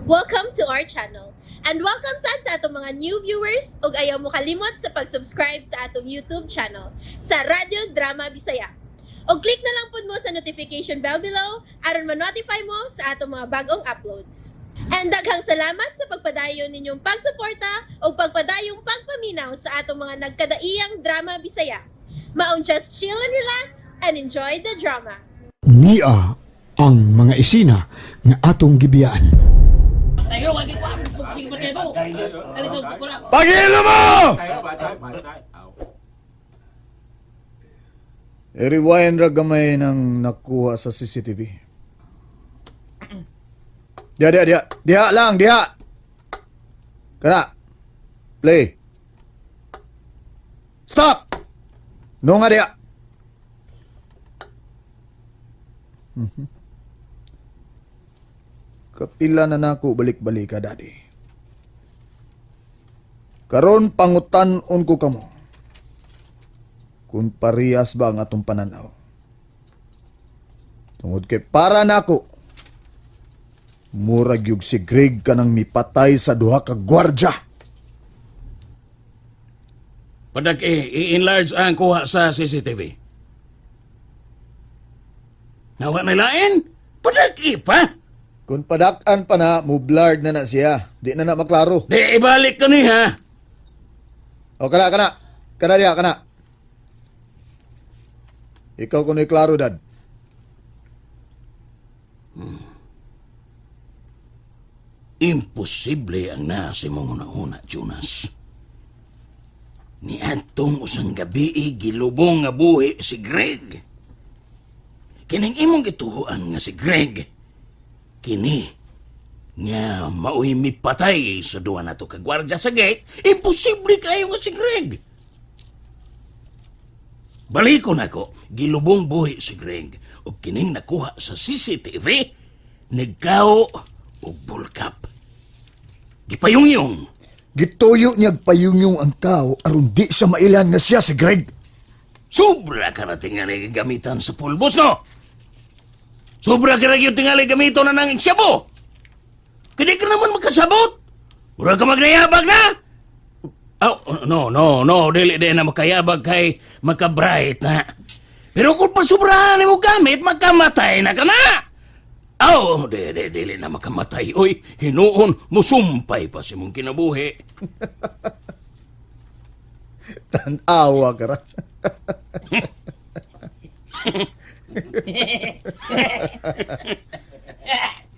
Welcome to our channel. And welcome sad sa atong mga new viewers ug ayaw mo kalimot sa pag-subscribe sa atong YouTube channel sa Radyo Drama Bisaya. Og click na lang pud mo sa notification bell below aron ma-notify mo sa atong mga bagong uploads. And daghang salamat sa pagpadayon ninyong pagsuporta ug pagpadayong pagpaminaw sa atong mga nagkadaiyang drama Bisaya. Maong just chill and relax and enjoy the drama. Nia ang mga isina nga atong gibiyaan. Tayo, wag ko ang sige ba tayo? Kalito ko lang. Pagilo mo! I-rewind ra gamay ng nakuha sa CCTV. Diha, diha, diha. Diha lang, diha. Kana. Play. Stop! No nga diha. Kapila na nako balik-balika, daddy. Karon pangutan-on ko kamo kung parehas ba ang atong pananaw. Tungod kay para nako, murag yug si Greg kanang mipatay sa duha ka gwardya. Padag eh, i-enlarge ang kuha sa CCTV. Nawa na lain? Padag eh pa. Kung padak-an pa na, mublard na na siya. Di na na maklaro. Di ibalik ka ni ha. O kana, kana. Kana diha, kana. Ikaw kuno'y klaro, dad. Imposible ang nasa mong una-una, Jonas. Niadtong usang gabi gilubong nga buhi si Greg. Kining imong gituhuan nga si Greg. Kini nga maoy mipatay sa duha nato ka gwardya sa gate, imposible kayo nga si Greg. Balikon ako, gilubong buhi si Greg ug kining nakuha sa CCTV, nagkao og bulkap. Gipayungyong. Gituyo niyag payungyong ang tao aron di siya mailan nga siya si Greg. Sobra ka na tingali gamitan sa pulbos, no? Sobra ka na yung tingali gamiton na ng siyabo. Kaya ka naman makasabot. Mura ka magnayabag na. Oh, no, no, no. Dili din na makayabag kay makabright na. Pero kung pasubrahan mo gamit, makamatay na ka na. Oh, di, di, dili na makamatay. Uy, hinuon, musumpay pa si mong kinabuhi. Tanawa ka ra.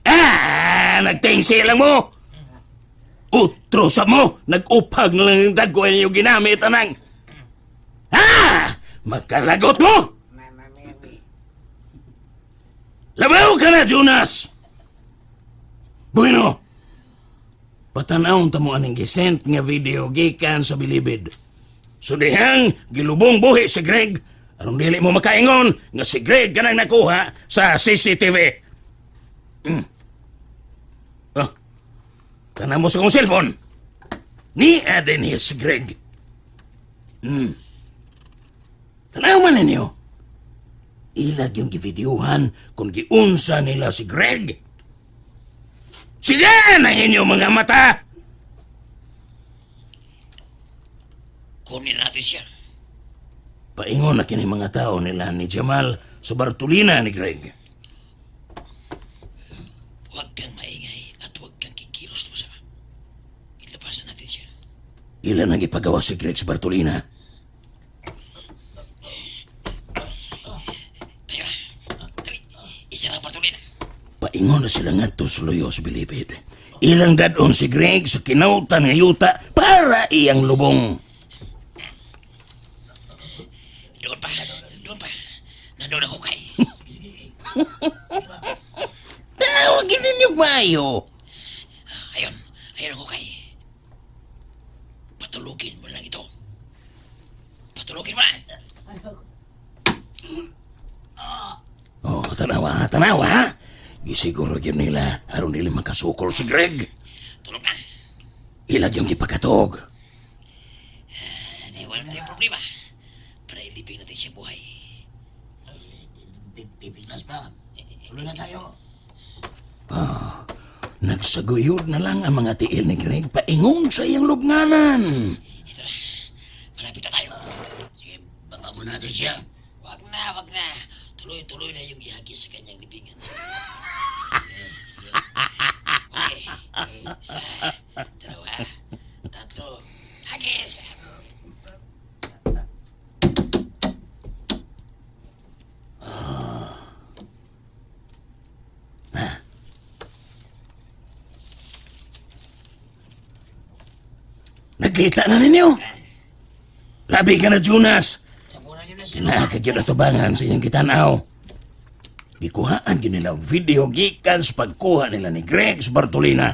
Ah, nagtingsi lang mo. Utro sa mo, nag-upag na lang yung dagoy ninyo ginamit anang. Ah, makalagot mo. Labaw ka na, Jonas. Bueno, patanawon ta mo aning gisent nga video gikan sa bilibid. So dihang gilubong buhi si Greg, aron dili mo makaingon nga si Greg kanang nakuha sa CCTV. Oh, tanan mo sa kong cellphone. Ni Aden si Greg. Tanaw man ninyo. Ilag yung givideohan kung giunsa nila si Greg. Sige ang inyong mga mata! Kunin natin siya. Paingon na kini mga tao nila ni Jamal sa Bartolina ni Greg. Huwag kang maingay at huwag kang kikilos na masama. Ilabas na natin siya. Ilan ang ipagawa si Greg sa Bartolina? Tayo na. Dali. Isa lang patuloy na. Paingon na sila ngadto sa Luyos Bilibid. Ilang dadon si Greg sa kinautan nga yuta para iyang lubong. Doon pa. Doon pa. Nandun ako kay. Tawagin ninyo maayo. Ayun. Ayun ako kay. Patulugin mo lang ito. Patulugin mo na. Oh, tanawa, tanawa. ha? Gisiguro gyud nila aron dili makasukol si Greg. Tulog na. Ilag yung gipakatog. Hindi, wala tayong problema. Para ilibing natin siya buhay. Pipiglas pa. Tuloy na tayo. Nagsaguyod na lang ang mga tiil ni Greg paingon sa iyang lubnganan. Ito na. Malapit na tayo. Sige, baba muna natin siya. Wag na, wag na. Tuloy-tuloy na yung ihagi sa kanyang libingan. Okay. Isa, dalawa, tatlo. Hagis! Nakita na ninyo. Labi ka na, Jonas. Tabunan niyo na siya. Kinakagyod atubangan sa inyong kitanaw. Gikuhaan gyud nila og video gikan sa pagkuha nila ni Greg sa Bartolina.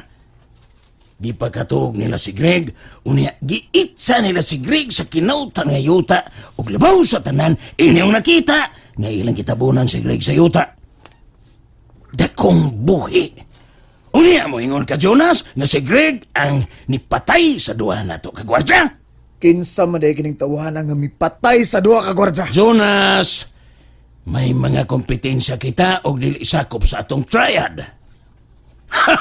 Gipagkatuog nila si Greg, unya giitsa nila si Greg sa kinautan nga yuta ug labaw sa tanan inyong nakita nga ilang gitabunan si Greg sa yuta. Dakong buhi. Unya mo ingon ka Jonas nga si Greg ang nipatay sa duha nato ka gwardya. Kinsa man day kining tawhana nga mipatay sa duha ka gwardya. Jonas, may mga kompetensya kita og dili sakop sa atong triad. Ha!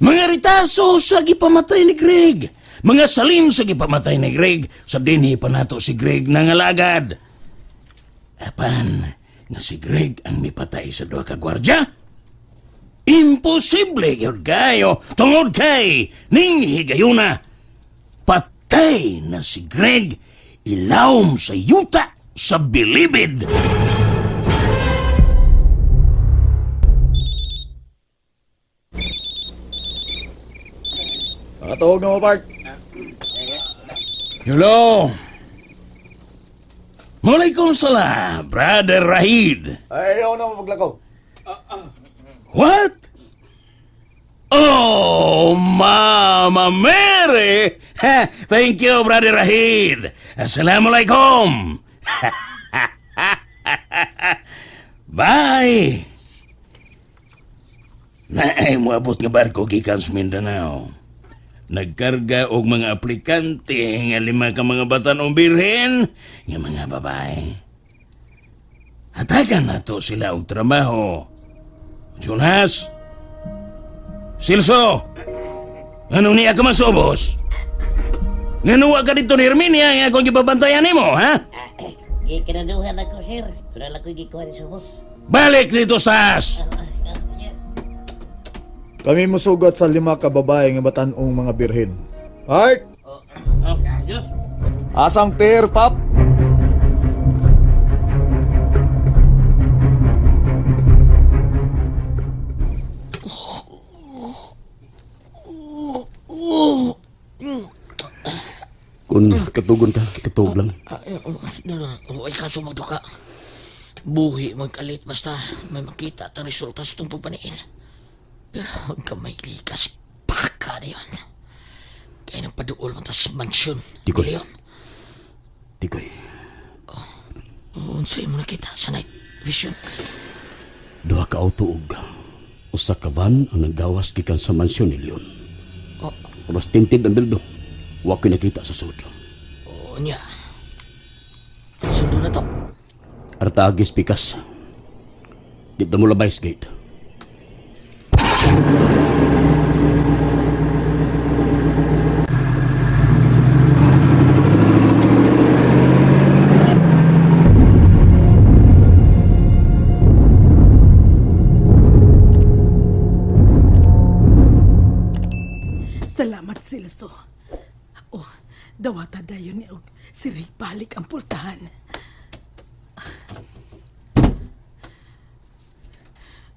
Mga ritaso sa gipamatay ni Greg. Mga salin sa gipamatay ni Greg. Sa dinhi pa nato si Greg nangalagad. Apan, nga si Greg ang mipatay sa duha ka gwardya. Imposible gyud kayo tungod kay ning higayuna. Patay na si Greg ilawom sa yuta sa bilibid. Nakatuog na mo, Park. Hello. Walaikum salam, Brother Rahid. Ay, ayaw na mo paglakaw. What? Oh, Mama Mary! Ha, thank you, Brother Rahid. Assalamualaikum. Bye. Naay moabot nga barko gikan sa Mindanao. Nagkarga og mga aplikante nga lima ka mga batan-ong birhen nga mga babae. Hatagan nato sila og trabaho. Jonas! Silso! Ano niya ka masubos? Ngano wa ka dito ni Herminia nga akong gibabantayan nimo, ha? Gikinaduhan ako, sir. Wala lang ko'y gikuha ni Subos. Balik dito, Sas! Kami musugot sa lima ka babae nga batan-ong mga birhen. Park! Asang pair, pap? Kung katugon ka, katug lang. Ay, ay, kaso magduka. Buhi magkalit basta may makita at ang resulta sa itong pagpaniin. Pero huwag ka may likas. Baka na yun. Kaya nang paduol mo tas mansyon. Tikoy. Leon, Tikoy, unsay mo nakita sa night vision. duha ka auto og usa ka van ang naggawas gikan sa mansyon ni Leon. Oh. Oras tinted ang bildo. Wa ko'y nakita sa sud. Oo niya. Sundo na to. Artagis pikas. Dito mo labay sa gate. Salamat, Silso. Oh, dawata dayon ni og si Rick balik ang pultahan.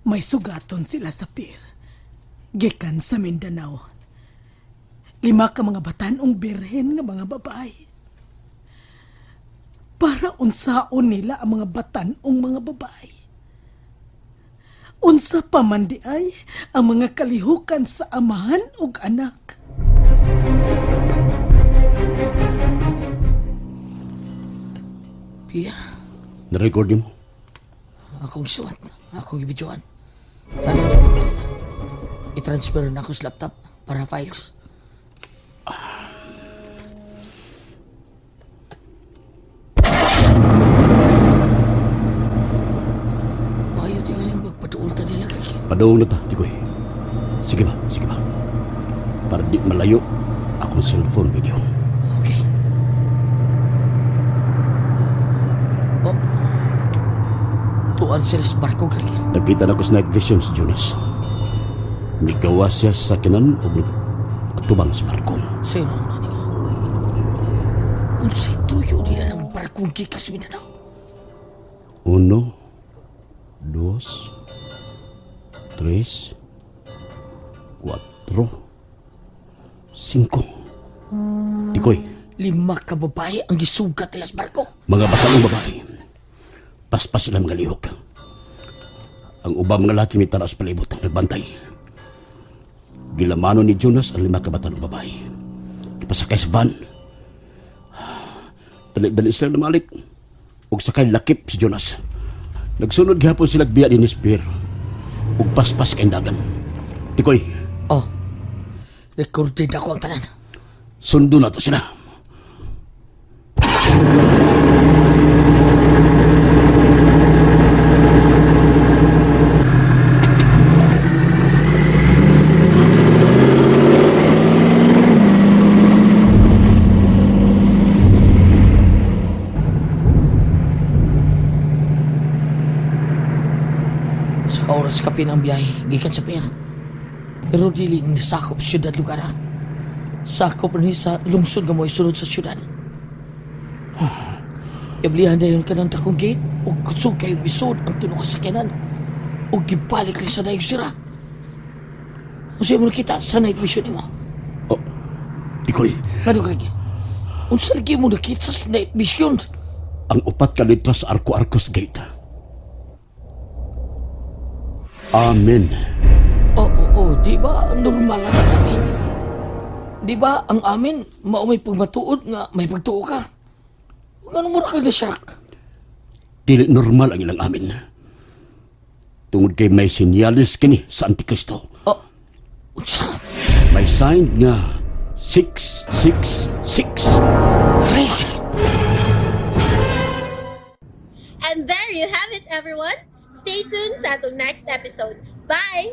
May sugaton sila sa pier. Gikan sa Mindanao. Lima ka mga batanong birhen nga mga babae. Para unsaon nila ang mga batanong mga babae. Unsa pa man di ay ang mga kalihukan sa amahan ug anak. Pia, Na-record nimo? akong isuwat. Akong ibidyoan. Tanong na ko. I-transfer na ako sa laptop para files. Ayaw tingaling magpaduol ta nila, Greg. Padung na ta, Tikoy. Sige ba? malayo akong cellphone video. Okay. Oh. Tuan sila sa barko, Greg. Nakita na ko sa night vision si Jonas. Migawa siya sa sakinan o atubang sa barko. Sino na niyo? Unsay tuyo nila ng barkong gikas Mindanao? Uno, dos, tres, cuatro, cinco. Tikoy, Lima ka babae ang gisugat nila sa barko. mga batalong babae. Paspas sila mga lihok. Ang ubang mga laki ni taras palibot ang nagbantay. Gilamano ni Jonas ang lima ka batalong babae. Ipasakay sa van. Dali-dali sila namalik. Ug sakay lakip si Jonas. Nagsunod gihapon sila biya ni Spear. Ug paspas kay dagan. Tikoy, Oh. Recorded ako ang tanan. sundo na to sila. Sa oras kapin ang biyahe, gikan sa pier. Pero dili ni sakop siyudad lugar ah. Sakop ni sa lungsod nga mo isulod sa siyudad. Yablihan dayon ka ng takong gate o kusog kayong isod ang tunong kasakyanan o gibalik lang sa dayong sira. Unsa mo nakita sa night vision nimo? Oh, Tikoy, Ngano Greg? Unsa lagi mo nakita sa night vision? ang upat ka litra sa Arco Arcos Gate. Amen. Oo, oo, di ba normal lang ang amin? Di ba ang amin, mao may pagmatuod nga may pagtuo ka? Ngano mo ra kag na-shock? Dili normal ang ilang amin. Tungod kay may sinyalis kini sa Antikristo. Oh, unsa? May sign nga 666. Greg! And there you have it, everyone. Stay tuned sa atong next episode. Bye!